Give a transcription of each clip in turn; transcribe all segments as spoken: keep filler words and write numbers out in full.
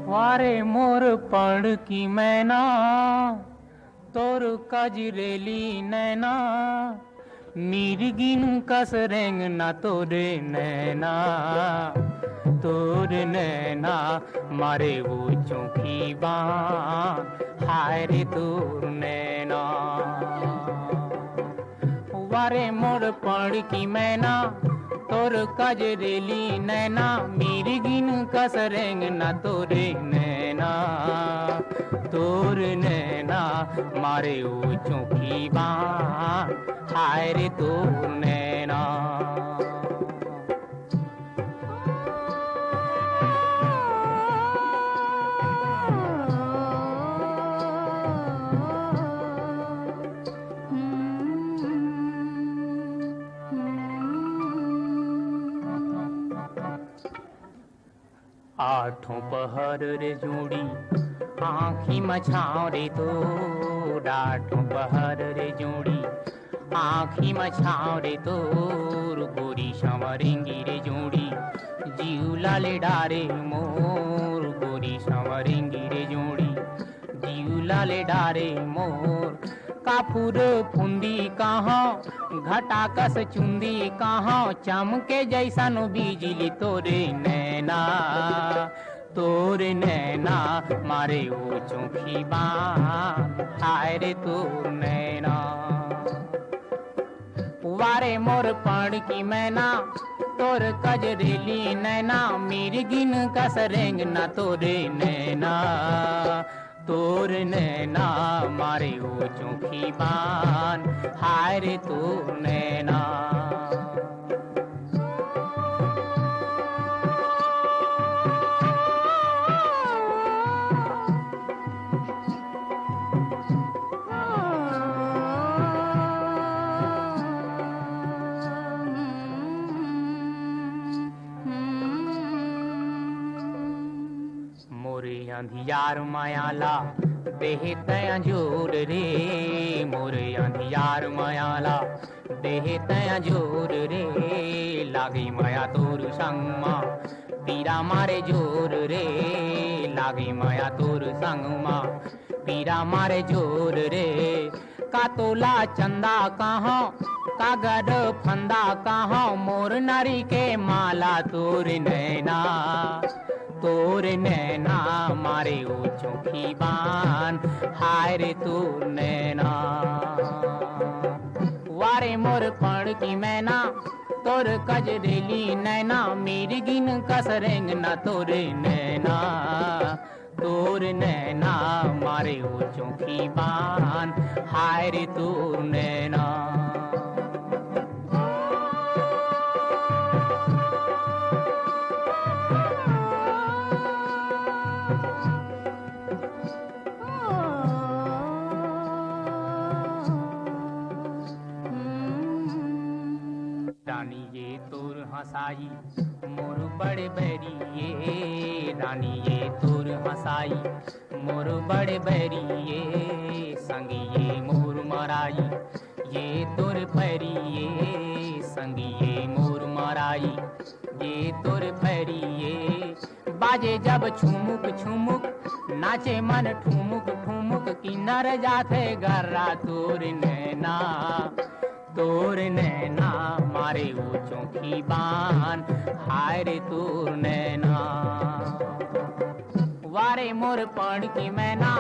वारे मोर पड़की मैना, तोर कजरेली नैना, मिर्गिन कस रेंगना तोर नैना, तोर नैना, मारे वो चोखी बान, हाय रे तोर नैना। वारे मोर पड़की मैना, तोर कजरेली नैना, मिर्गिन कस रेंगना तोर नैना, तोर नैना, मारे वो चोखी बान, हाय रे तोर नैना। आठों पहर रे जोड़ी, आँखी म छाँव रे तोर। आठों पहर रे जोड़ी, आँखी म छाँव रे तोर। गोरी सँवरेंगी रे जोड़ी, जीव ला ले डारे मोर। गोरी सँवरेंगी रे जोड़ी, जीव ला ले डारे मोर। काफुर फुंदी कहाँ, घटा कस चुंदी कहाँ, चमके जैसन बिजली तोर नैना, तोर नैना, मारे वो चोखी बान, हाय रे तोर नैना। वारे मोर पड़की मैना, तोर कजरेली नैना, मिर्गिन कस रेंगना तोर नैना, तोर नैना, मारे वो चोखी बान, हाय रे तोर नैना। मोरे अंधियार माया ला देहे तैं अंजोर रे, मोरे अंधियार माया ला देहे तैं अंजोर रे। लागे माया तोर संग मा पीरा मारे जोर रे, लागे माया तोर संग मा पीरा मारे जोर रे। का तोला चंदा कहाँ, का गढ़ फंदा कहाँ, मोर नारी के माला तोर नैना, तोर नैना, मारे वो चोखी बान, हाय रे तोर नैना। वारे मोर पड़की मैना, तोर कजरेली नैना, मिर्गिन कस रेंगना तोर नैना, तोर नैना, मारे वो चोखी बान, हाय रे तोर नैना। रानी ये तोर हंसाई मोर बड़े बैरी ये, रानी ये तोर हंसाई मोर बड़े बैरी ये, संगी ये मोर मराई ये तोर पैरी ये, संगी ये मोर मराई ये तोर पैरी ये। बाजे जब छुमुक छुमुक, नाचे मन ठुमुक ठुमुक, किन्नर जाथे गर्रा तोर नैना, तोर नैना, मारे वो चोखी बान, हाय रे तोर नैना। वारे मोर पड़की मैना,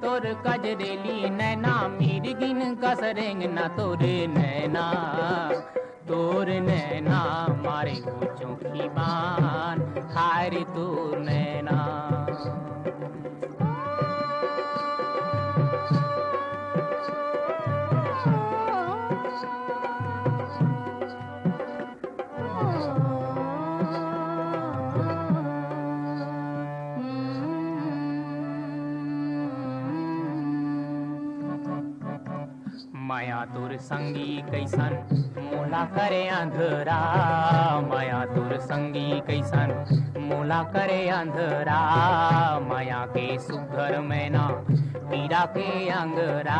तोर कजरेली नैना, मिर्गिन कस रेंगना तोर नैना, तोर नैना, मारे वो चोखी बान, हाय रे तोर नैना। मया तोर संगी कैसन मोला करे अंधरा, मया तोर संगी कैसन मोला करे अंधरा। मया के सुघर मैना पीरा के अंगरा,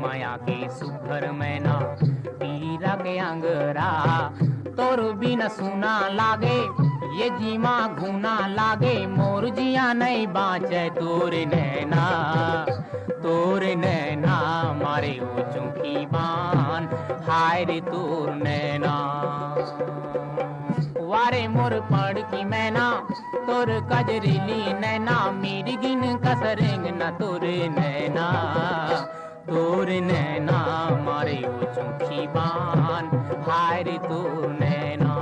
मया के सुघर मैना पीरा के अंगरा। तोर बिन सुना लागे ये जीमा घुना लागे मोर जिया नहीं बाँचे तोर नैना, तोर नैना मारे ओ चुंखी बान, हाय रे तोर नैना। वारे मोर पड़की मैना, तोर कजरीली नैना, मिर्गिन कस रेंगना तोर नैना, तोर नैना मारे ओ चुंखी बान, हाय रे तोर नैना,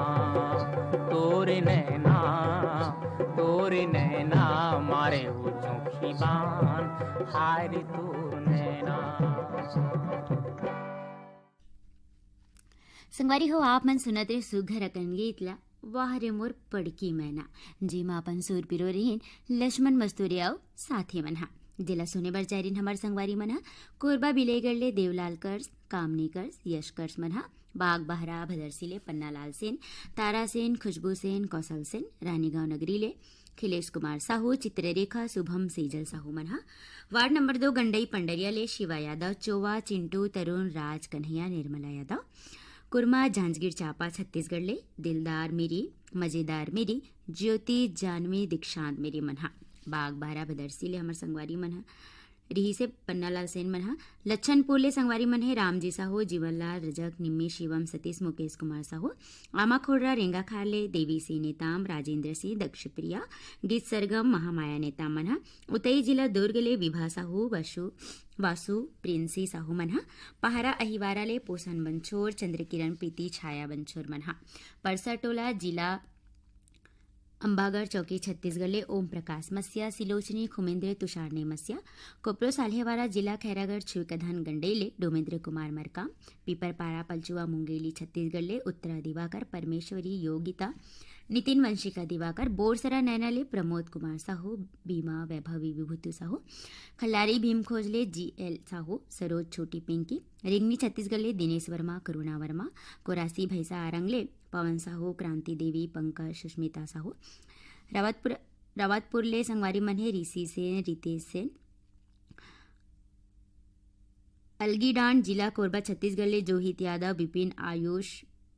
तोर नैना, तोर नैना मारे ओ चुंखी बान, हाय रे तोर नैना। संगवारी हो, आप मन सुनत रहे सुघर अकन गीत ला, वाह रे मोर पड़की मैना, जेमा अपन सुर पिरो रहिन लक्ष्मण मस्तूरी अउ साथी मन हा। जेला सुने बर चारिन हमर संगवारी मन हा कोरबा बिलेगढ़ ले देवलाल कर्स, कामनी कर्स, यश कर्स मन हा, बाग बहरा भदरसी ले पन्नालाल सेन, तारा सेन, खुशबू सेन, कौशल सेन, रानीगांव नगरी ले खिलेश कुमार साहू, चित्ररेखा, शुभम, सेजल साहू मन हा। वार्ड नंबर दो गंडई पंडरिया ले शिवा यादव, चोवा, चिंटू, तरुण, राज, कन्हैया, निर्मला यादव, कुरमा, जांजगीर चांपा, छत्तीसगढ़ ले दिलदार मेरी, मजेदार मेरी, ज्योति, जानवी, दीक्षांत मेरी मन हा। बाग बहरा भदरसी ले हमर संगवारी मन हा। रिहिसे पन्नालाल सेन मन हा। लच्छनपुर ले संगवारी मन हे रामजी साहू, जीवनलाल, रजक, निम्मी, शिवम, सतीश, मुकेश कुमार साहू। आमा खोड़रा रेंगाखार ले देवी सिंह नेताम, राजेंद्र सिंह, दक्षप्रिया, गीत सरगम, महामाया नेताम मन हा। उतई जिला दुर्ग ले विभा साहू, वासु, वासु, प्रिंसी साहू मन हा। पहरा अहिवारा ले पोषण बंछोर, चंद्रकिरण, प्रीति, छाया बंछोर मन हा। परसा टोला जिला अंबागढ़ चौकी छत्तीसगढ़ ले ओम प्रकाश मसिया, सिलोचनी, खुमेंद्र, तुषार ने मसिया। कोपरो साल्हेवारा जिला खैरागढ़ छुईकधान गंडई ले डोमेंद्र कुमार मरकाम। पीपरपारा पलचुआ मुंगेली छत्तीसगढ़ ले उत्तरा दिवाकर, परमेश्वरी, योगिता, नितिन वंशिका दिवाकर। बोरसरा नैना ले प्रमोद कुमार साहू, बीमा, वैभवी, विभूति साहू। खल्लारी भीमखोज ले जी एल साहू, सरोज, छोटी पिंकी। रिंगनी छत्तीसगढ़ ले दिनेश वर्मा, करुणा वर्मा। कोरासी भैसा आरंग ले पवन साहू, क्रांति देवी, पंकज, सुष्मिता साहू। रावतपुर, रावतपुर ले संगवारी मन हे ऋषि सेन, रितेश सेन। अलगीडांड जिला कोरबा छत्तीसगढ़ ले जोहित यादव, विपिन, आयुष,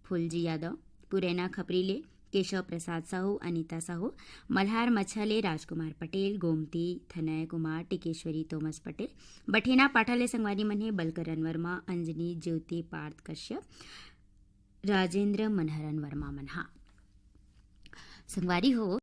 फुलजी यादव। पुरैना खपरी ले केशव प्रसाद साहू, अनिता साहू। मल्हार मछा ले राजकुमार पटेल, गोमती, थनय कुमार, टिकेश्वरी, तोमस पटेल। बठेना पाठा ले संगवारी मन हे बलकरण वर्मा, अंजनी, ज्योति, पार्थ कश्यप, राजेंद्र, मनहरन वर्मा मन हा। संगवारी हो,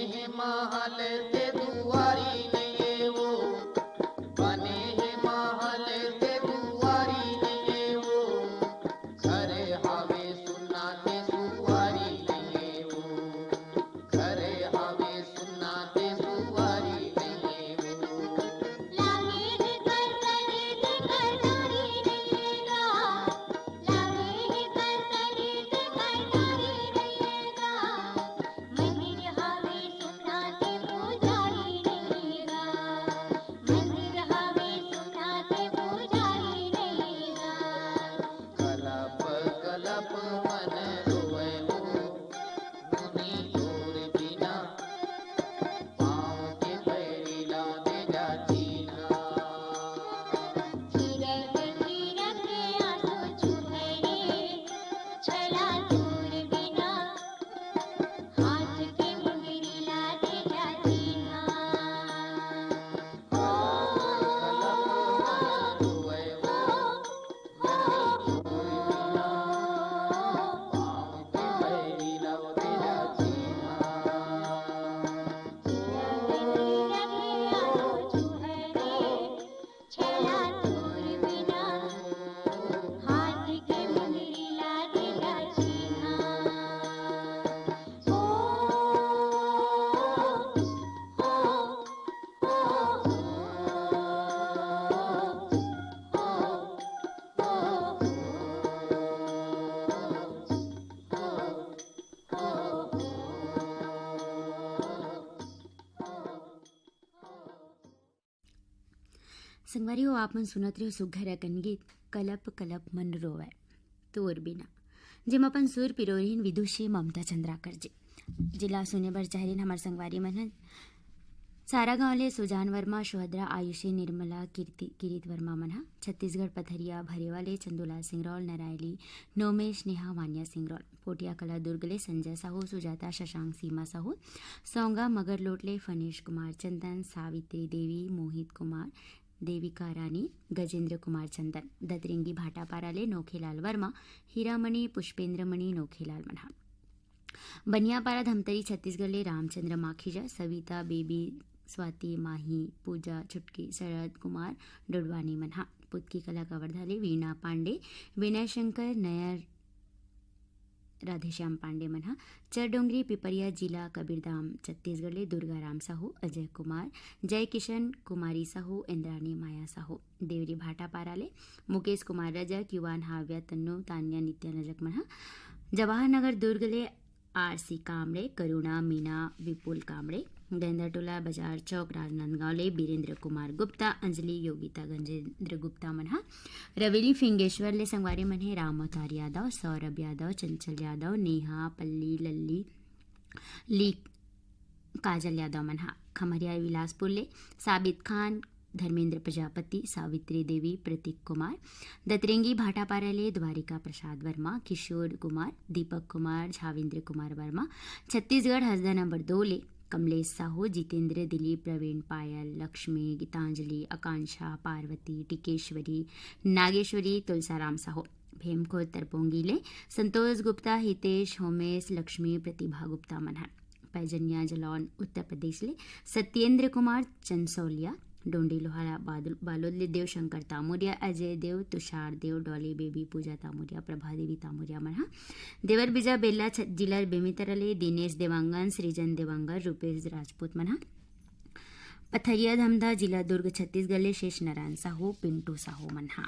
हे महल ते दुआरी नइये वो, बने हे महल ते दुआरी नइये वो, घर हावे सुन्ना ते सुवारी नइये वो, घर हावे सुन्ना ते सुवारी नइये वो। लागे हे करतरी ते करतारी नइये गा, लागे हे करतरी ते करतारी नइये गा। मंदिर हावे सुन्ना ते पुजारी नइये गा, मंदिर हावे सुन्ना ते पुजारी नइये गा। कलप कलप मन रोवय ओ, मुनि तोर बिना, पाँव के पैरी ला दे जा चीन्हा। चीरत चीरत आँसू चुहय रे, छला तोर बिना, हाथ के मुंदरी ला दे जा चीन्हा। ओ, ओ, ओ, ओ। संगवारी हो, आप मन सुनत रहे सुघर अकन गीत कलप कलप मन रोवय तोर बिना, जेमा अपन सुर पिरोरिन विदुषी ममता चंद्राकर जी। जिला सुने बर चाहरिन हमर संगवारी मन ह सारा गांव ले सुजान वर्मा, सुभद्रा, आयुषी, निर्मला, कीर्ति, किरीत वर्मा मन ह, छत्तीसगढ़ पथरिया भरेवा ले चंदूलाल सिंगरौल, नरायली, नोमेश, नेहा, वानिया सिंगरौल, पोटिया कला दुर्ग ले संजय साहू, सुजाता, शशांक, सीमा साहू, सौंगा मगरलोट ले फनीश कुमार चंदन, सावित्री देवी, मोहित कुमार, देविका रानी, गजेंद्र कुमार चंदन, दतरेंगी भाटापारा ले नोखेलाल वर्मा, हीरामणि, पुष्पेंद्र मणि, नोखेलाल मन ह। बनियापारा धमतरी छत्तीसगढ़ ले रामचंद्र माखीजा, सविता, बेबी, स्वाति, माही, पूजा, छुटकी, शरद कुमार, डोडवानी मन ह। पुतकी कला कवर्धा ले वीणा पांडे, विनय शंकर, नया राधेश्याम पांडे मन ह। चरडोंगरी पिपरिया जिला कबीरधाम छत्तीसगढ़ ले दुर्गा राम साहू, अजय कुमार, जय किशन, कुमारी साहू, इंद्राणी, माया साहू। देवरी भाटापारा ले मुकेश कुमार रजक, युवान हाव्या तन्नू, तान्या, नित्या रजक मन ह। जवाहर नगर दुर्ग ले आरसी कामड़े, करुणा, मीना, विपुल कामड़े। गेंदाटोला बाजार चौक राजनांदगांव ले बीरेंद्र कुमार गुप्ता, अंजलि, योगिता, गजेंद्र गुप्ता मन ह। रवेली फिंगेश्वर ले संगवारी मन हे राम अवतार यादव, सौरभ यादव, चंचल यादव, नेहा, पल्ली, लल्ली, ली, काजल यादव मन ह। खमरिया बिलासपुर ले साबित खान, धर्मेंद्र प्रजापति, सावित्री देवी, प्रतीक कुमार। दतरेंगी भाटापारा ले द्वारिका प्रसाद वर्मा, किशोर कुमार, दीपक कुमार, झावेंद्र कुमार वर्मा। छत्तीसगढ़ हसदा नंबर दो ले कमलेश साहू, जितेंद्र, दिलीप, प्रवीण, पायल, लक्ष्मी, गीतांजलि, आकांक्षा, पार्वती, टिकेश्वरी, नागेश्वरी, तुलसाराम साहू। भेमखोर तरपोंगी ले संतोष गुप्ता, हितेश, होमेश, लक्ष्मी, प्रतिभा गुप्ता मन ह। पैजनिया जलौन उत्तर प्रदेश ले सत्येंद्र कुमार चंसौलिया, डोंडी लोहारा बादल-, बालोद ले देवशंकर तामुरिया, अजय देव, तुषार देव, डॉली बेबी, पूजा तामुरिया, प्रभा देवी तामुरिया मन ह। देवरबीजा बेल्ला छ-, जिला बेमेतरा ले दिनेश देवांगन, सृजन देवांगन, रूपेश राजपूत मन ह। पथरिया धमधा जिला दुर्ग छत्तीसगढ़ ले शेष नारायण साहू, पिंटू साहू मन ह।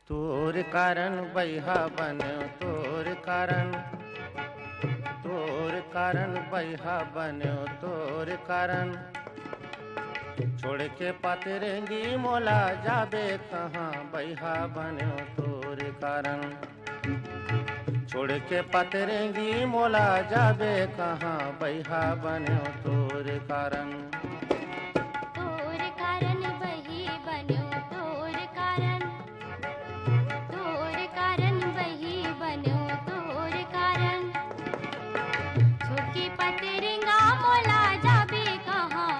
तोर कारण बइहा बन्यो, तोर कारण, तोर कारण बइहा बन्यो, तोर कारण। छोड़ के पतरेंगी मोला जाबे कहाँ, बइहा बन्यो तोर कारण। छोड़ के पतरेंगी मोला जाबे कहाँ, बइहा बन्यो तोर कारण। तोर कारण बही बन्यो तोर कारण, तोर कारण बही बन्यो तोर कारण। छोड़ के पतरेंगा मोला जाबे कहाँ,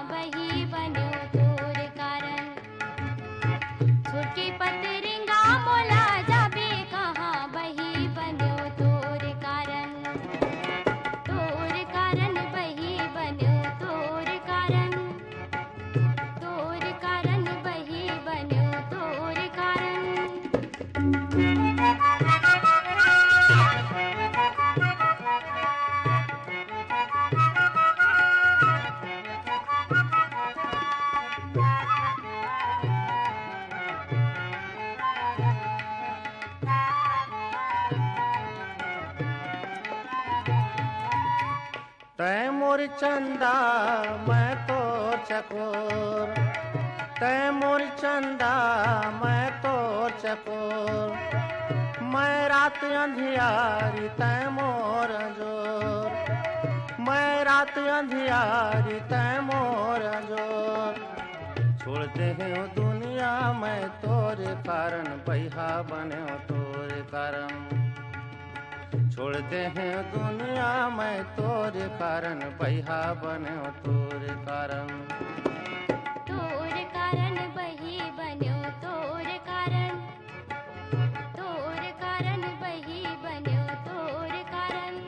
चंदा, मैं तोर चकोर, तै मोर चंदा, मैं तोर चकोर। मैं रात अंधियारी, तै मोर अंजोर। मैं रात अंधियारी, तै मोर अंजोर। छोड़ देहेंव दुनिया मैं तोरे कारन, बइहा बनेंव तोरे कारन। छोड़ देहेंव दुनिया मैं तोरे कारन, बइहा बनेंव तोरे कारन। तोरे कारन बही बनेंव तोरे कारन, तोरे कारन बही बनेंव तोरे कारन।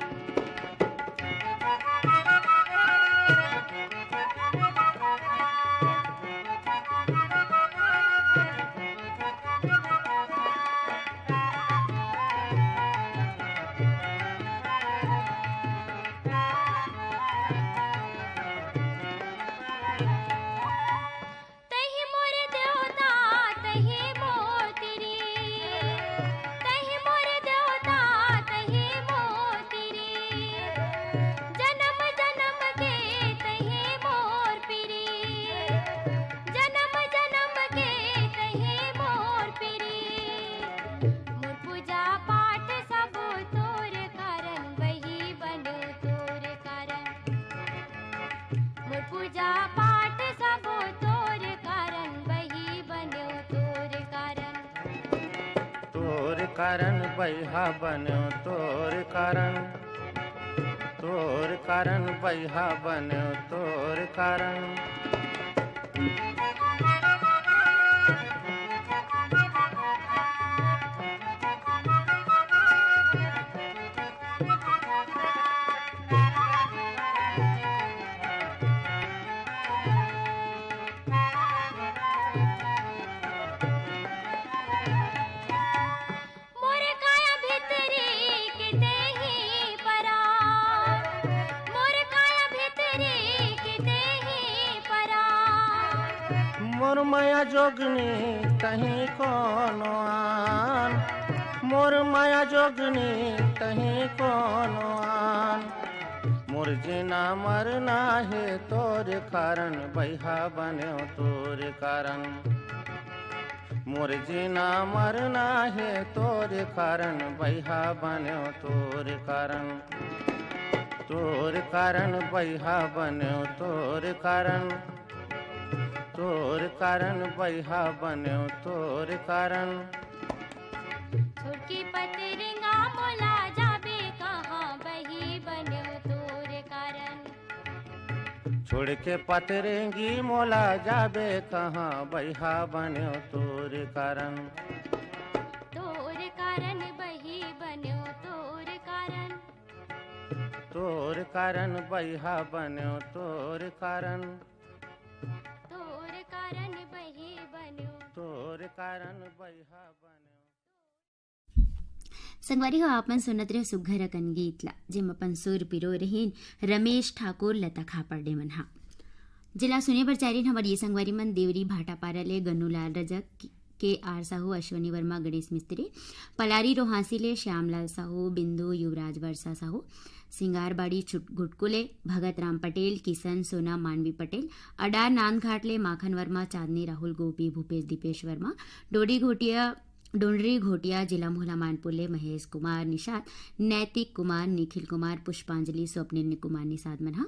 तही मोर देवता, तही मोर तिरी, तही मोर देवता, तही मोर तिरी। जनम जनम के तही मोर पिरी, जनम जनम के तही मोर पिरी। मोर पूजा पाठ सब तोर कारन, बही बनेंव तोर कारन। मोर पूजा पाठ सब तोर कारन, बही बनेंव तोर कारन। तोर कारन बइहा बनेंव तोर कारन, तोर कारन बइहा बनेंव तोर कारन। मोर काया भीतरी के तेही परा, मोर काया भीतरी के तेही परा। मोर मया जोगनी तही कोनो आन, मोर मया जोगनी तही कोनो आन। मोर जीना मरना हे तोर कारन, बइहा बनेंव तोर कारन। मोर जीना मरना हे तोर कारन, बइहा बनेंव तोर कारन। तोर कारन बइहा बनेंव तोर कारन, तोर कारन बइहा बनेंव तोर कारन। छोड़ के पतरेंगी मोला जाबे कहाँ, बही बनेंव तोर कारन। छोड़ के पतरेंगी मोला जाबे कहाँ, बइहा बनेंव तोर कारन। तोर कारन बही बनेंव तोर कारन। तोर कारन बइहा बनेंव तोर कारन। तोर कारन बही बनेंव। तोर कारन बइहा बनेंव। संगवारी हो, आप मन सुनत रहे सुघर अकन गीत ला, जेम अपन सुर पिरो रहिन रमेश ठाकुर, लता खापर्डे मन हा। जेला सुने बर चारिन हमर ये संगवारी मन देवरी भाटापारा ले गन्नूलाल रजक, के आर साहू, अश्वनी वर्मा, गणेश मिस्त्री, पलारी रोहासी ले श्यामलाल साहू, बिंदु, युवराज, वर्षा साहू, सिंगारबाड़ी छुट-, घुटकू ले भगत राम पटेल, किशन, सोना, मानवी पटेल, अडार नांदघाट ले माखन वर्मा, चांदनी, राहुल, गोपी, भूपेश, दीपेश वर्मा, डोडी घोटिया, डोंडरी घोटिया, जिला मोहला मानपुर ले महेश कुमार निषाद, नैतिक कुमार, निखिल कुमार, पुष्पांजलि, स्वप्निल कुमार निषाद मन ह।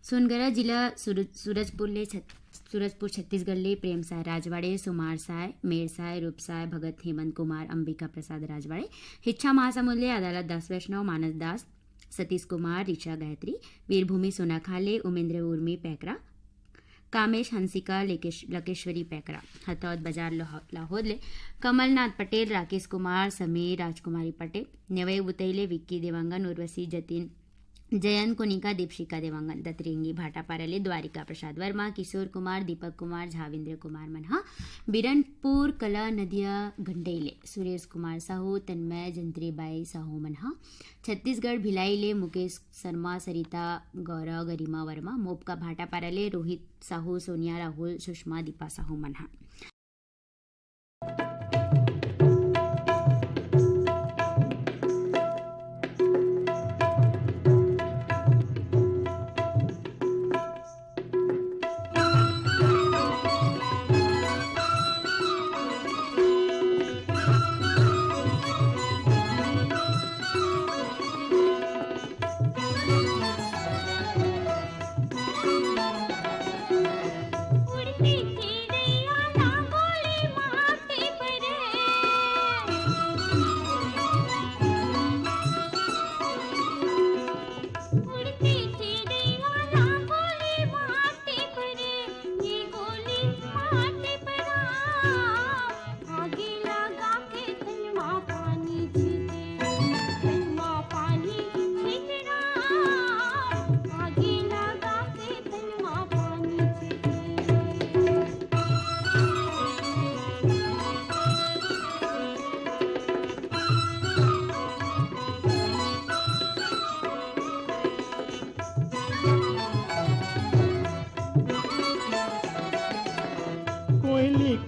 सोनगरा जिला सूरज-, सूरजपुर ले छत-, सूरजपुर छत्तीसगढ़ ले प्रेम साय राजवाड़े, सुमार साय, मेर साय, रूप साय, भगत हेमंत कुमार, अंबिका प्रसाद राजवाड़े, हिच्छा महासमुंद ले अदालत दास वैष्णव, मानस दास, सतीश कुमार, ऋचा गायत्री, वीरभूमि सोनाखाल ले उमेंद्र उर्मी पैकरा, कामेश हंसिका, लेकेश-, लकेश्वरी पैकरा, हथौद बाजार लोह-, लाहौद ले कमलनाथ पटेल, राकेश कुमार, समीर, राजकुमारी पटेल, नेवई उतई ले विक्की देवांगन, उर्वशी जतिन, जयंत कोनिका, दीपशिका देवांगन, दतरेंगी भाटापारा ले द्वारिका प्रसाद वर्मा, किशोर कुमार, दीपक कुमार, झाविंद्र कुमार मन ह, बिरनपुर कला नदिया गंडई ले सुरेश कुमार साहू, तन्मय, जंत्रीबाई साहू मन ह, छत्तीसगढ़ भिलाई ले मुकेश शर्मा, सरिता, गौरव, गरिमा वर्मा, मोपका भाटापारा ले रोहित साहू, सोनिया, राहुल, सुषमा, दीपा साहू मन ह।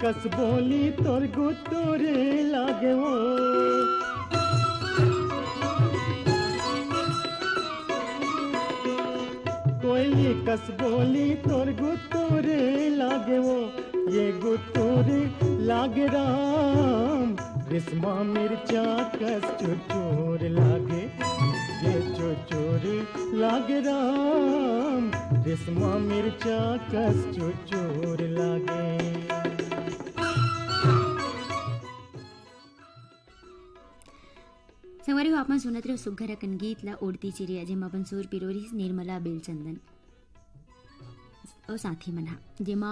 कस बोली तोर गुतुर लागे वो। कोयली कस बोली तोर गुतुर लागे वो, ये गुतुर लागे राम, रेशमा मिर्चा कस चुचुर लागे, ये चुचुर लागे राम, रेशमा मिर्चा कस चुचुर लागे। संगवारी हो, आप मन सुनत रहो सुग्घर अकन गीत ला ओड़ती चिरिया, जेमा अपन सुर पिरोरिस निर्मला बेलचंदन अउ साथी मन हा, जेमा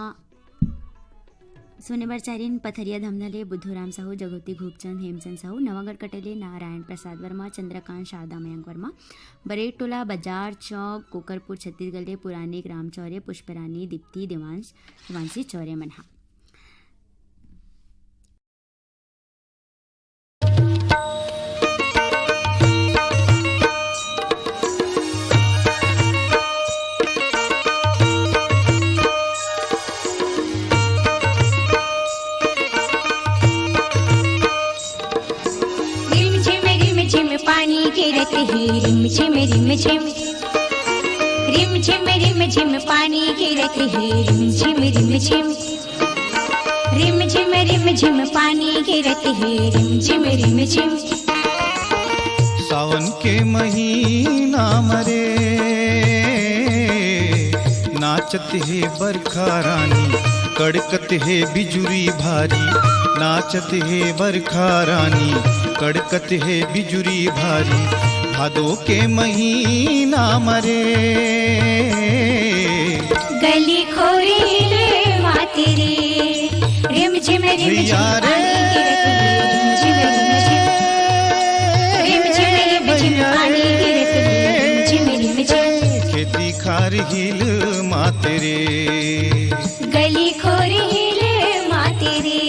सुने बर चारिन पथरिया धमधा ले बुद्धू राम साहू, जगोती घूपचंद, हेमचंद साहू, नवागढ़ कटेले नारायण प्रसाद वर्मा, चंद्रकांत, शारदा मयंक वर्मा, बरेटोला, बाजार चौक, कोकरपुर, छत्तीसगढ़ ले पुरानिक, राम चौरे, पुष्परानी, दीप्ति, देवांश, देवांशी चौरे मन हा। रिम झिम रिम झिम पानी गिरत हे, रिम झिम रिम झिम। रिम झिम रिम झिम पानी गिरत हे, रिम झिम रिम झिम। रिम झिम रिम झिम पानी गिरत हे, रिम झिम रिम झिम। सावन के महीना म रे नाचत हे बरखा रानी, कड़कत हे बिजुरी भारी। नाचत हे बरखा रानी, कड़कत हे बिजुरी भारी। भादो के महीना म रे गली खोरी ले माते रे, रिम झिम रिम झिम भैया रे। पानी गिरत हे, रिम झिम रिम झिम। रिम झिम रिम झिम भैया पानी रे। गिरत हे, रिम झिम रिम झिम। खेती खार हिल माते रे। गली खोरी ले माते रे।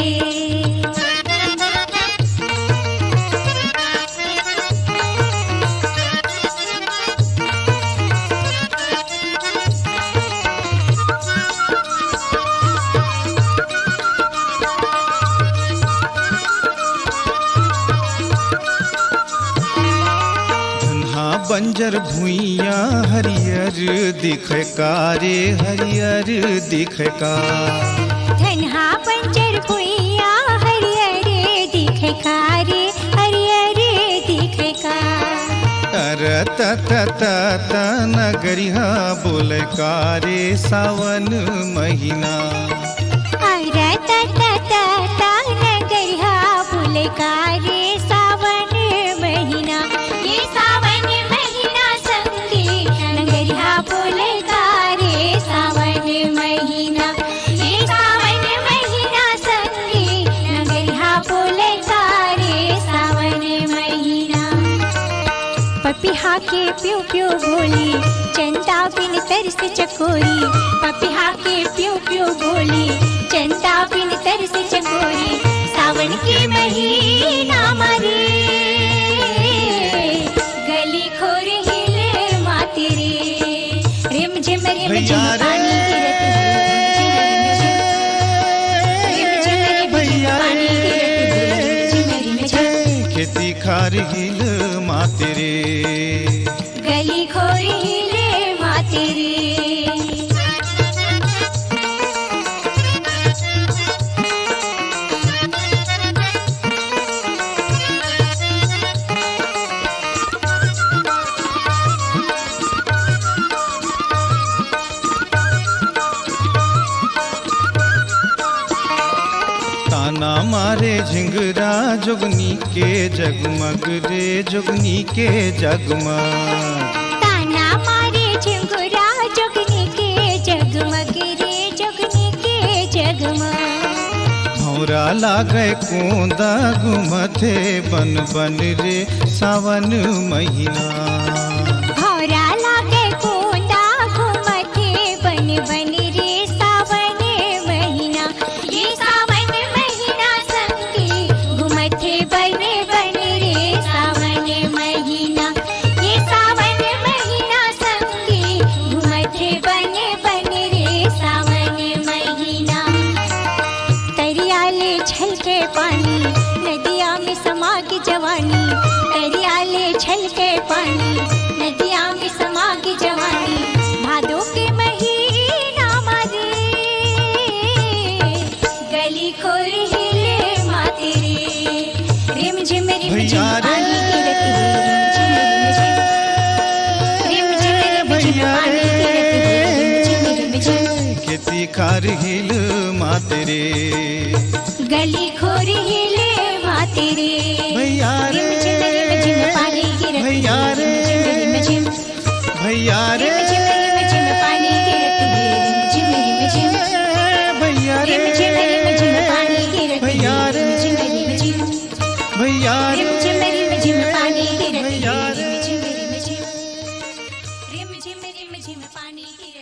धनहा बंजर भुइयां हरियर दिखे का रे, हरियर दिखे का। धनहा बंजर भुइयां हरियर दिखे का रे, हरियर दिखे का। अरे त त त त नगरिहा बोले का रे सावन महीना। अरे त त त त नगरिहा बोले का रे सावन महीना। ये सावन महीना संगी नगरिहा बोले का रे सावन महीना। ये सावन महीना संगी नगरिहा बोले का रे सावन महीना। पपिहा के प्यू प्यू बोली, चंदा बिन तरस चकोरी। पपिहा के प्यू प्यू बोली, चंदा बिन तरस चकोरी। सावन के महीना म रे गली खोर हिले माते रे। रिम झिम रिम झिम भैया रे। पानी गिरत हे, रिम झिम रिम झिम। रिम झिम रिम झिम भैया रे। पानी गिरत हे, रिम झिम रिम झिम। खेती खार हिल माते रे। गली खोर हिले माते रे। ताना मारे झिंगुरा जोगनी के जगमग रे, जोगनी के जगमग। ताना मारे झिंगुरा जोगनी के जगमग रे, जोगनी के जगमग। भौंरा लागे कोंदा घूमथे बन बन रे सावन महीना। भौंरा लागे कोंदा घूमथे बन बन रे सावन महीना। ये सावन महीना संगी घूमथे बन बन रे सावन महीना। ये सावन महीना संगी घूमथे बन बन रे सावन महीना। तरिया समा के जवानी, तरिया ले छलके पानी, नदिया में समा के जवानी, भादो के महीना मा रे। गली खोर हिले माते रे, रिम झिम रिम झिम भैया रे। पानी गिरत हे, रिम झिम रिम झिम। रिम झिम रिम झिम भैया पानी रे। गिरत हे, रिम झिम रिम झिम। खेती खार हिल माते रे। गली खोर हिले माते रे। भैया रे। रिम झिम रिम झिम पानी गिरत हे, भैया रे। रिम झिम रिम झिम। भैया रे। रिम झिम रिम झिम पानी गिरत हे, रिम झिम रिम झिम। भैया रे। रिम झिम रिम झिम पानी गिरत हे, भैया रे। रिम झिम रिम झिम। भैया रे। रिम झिम रिम झिम पानी गिरत हे, भैया रे। रिम झिम रिम झिम। रिम झिम रिम झिम पानी गिरत